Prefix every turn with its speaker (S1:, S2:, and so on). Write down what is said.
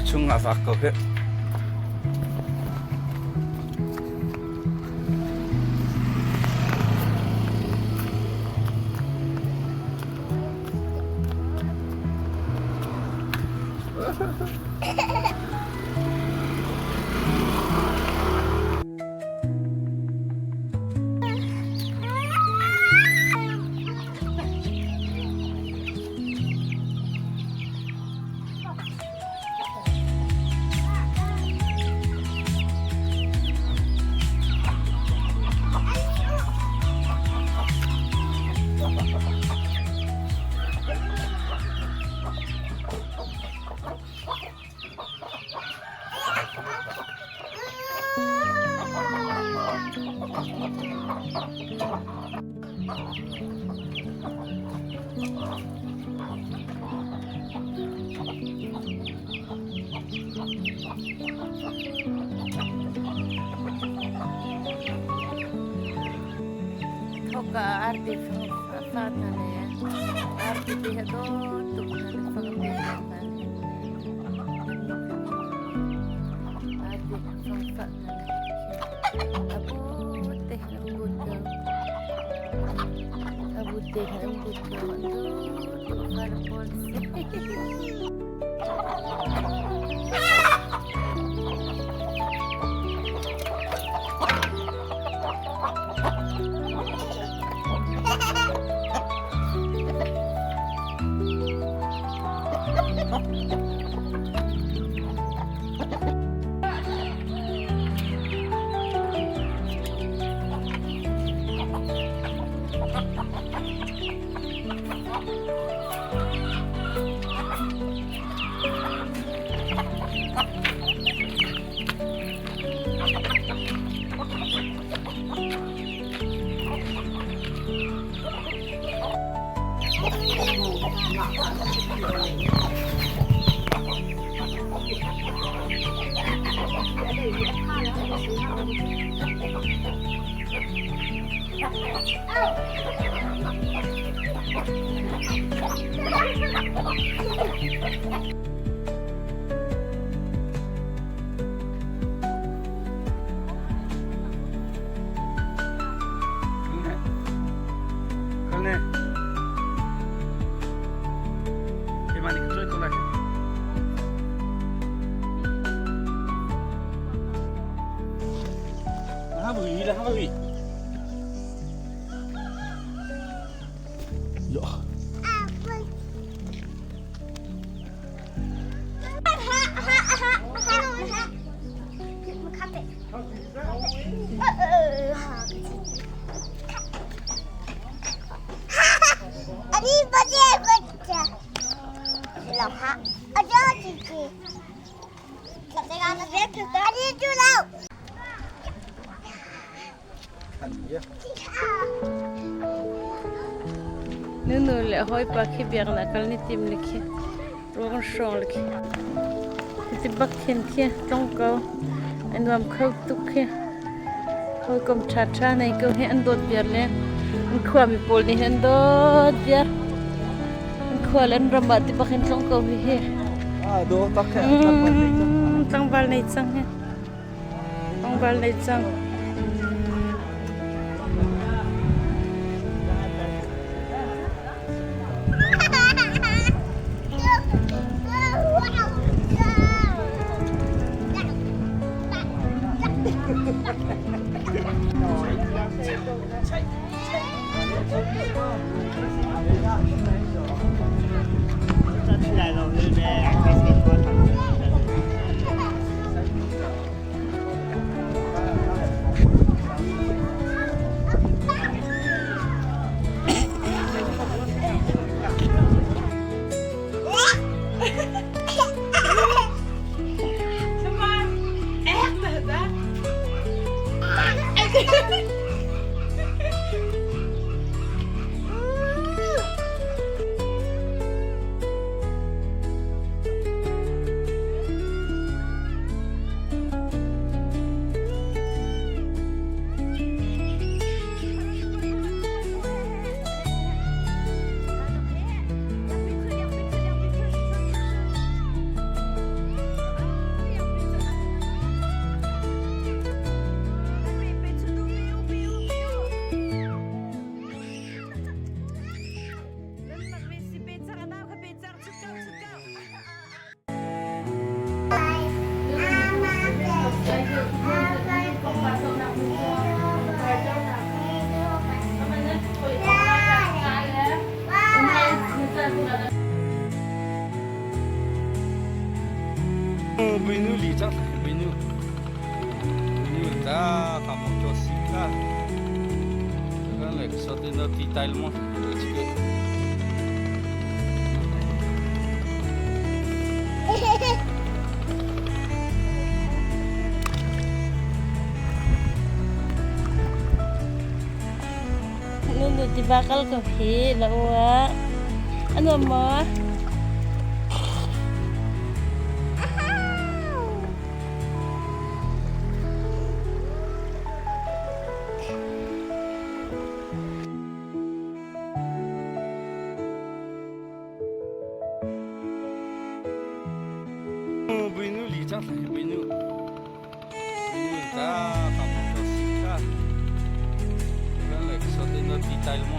S1: Chung ah vak ko hih.
S2: Thoka arti fa hna le arti te he dawt tuk hna le fang te hna arti fang fa hna le abu te an but ko abu te an but ko an dawt tuk far pawl
S1: Kal ne. Keimah nih ka cawi ko lai. Ha bu yi la ha bu yi. Yo.
S2: Nunu le hawipa khi biaknak kal ni tim le khi ruang hrawng le khi ti bak khin khi tlong ko a nuam kho tuk khi hawikom ṭha ṭha nei ko hi an dawt viar le an khuami pawl nih an dawt viar an khua le an ram ah ti bak in tlong ko hi hi
S1: Ah, do tak he.
S2: Tlangval nei cang hi. Tlangval nei cang.
S1: Minu li cang minu. Minu ta ka mo cho si ka. Ka le so te no ti tai mo.
S2: Nunu tiva kal ko hi la ua. A nuam maw?
S1: Binu li cang binu. Binu ta ka mo cho si ka. Ka le so te no ti tai mo.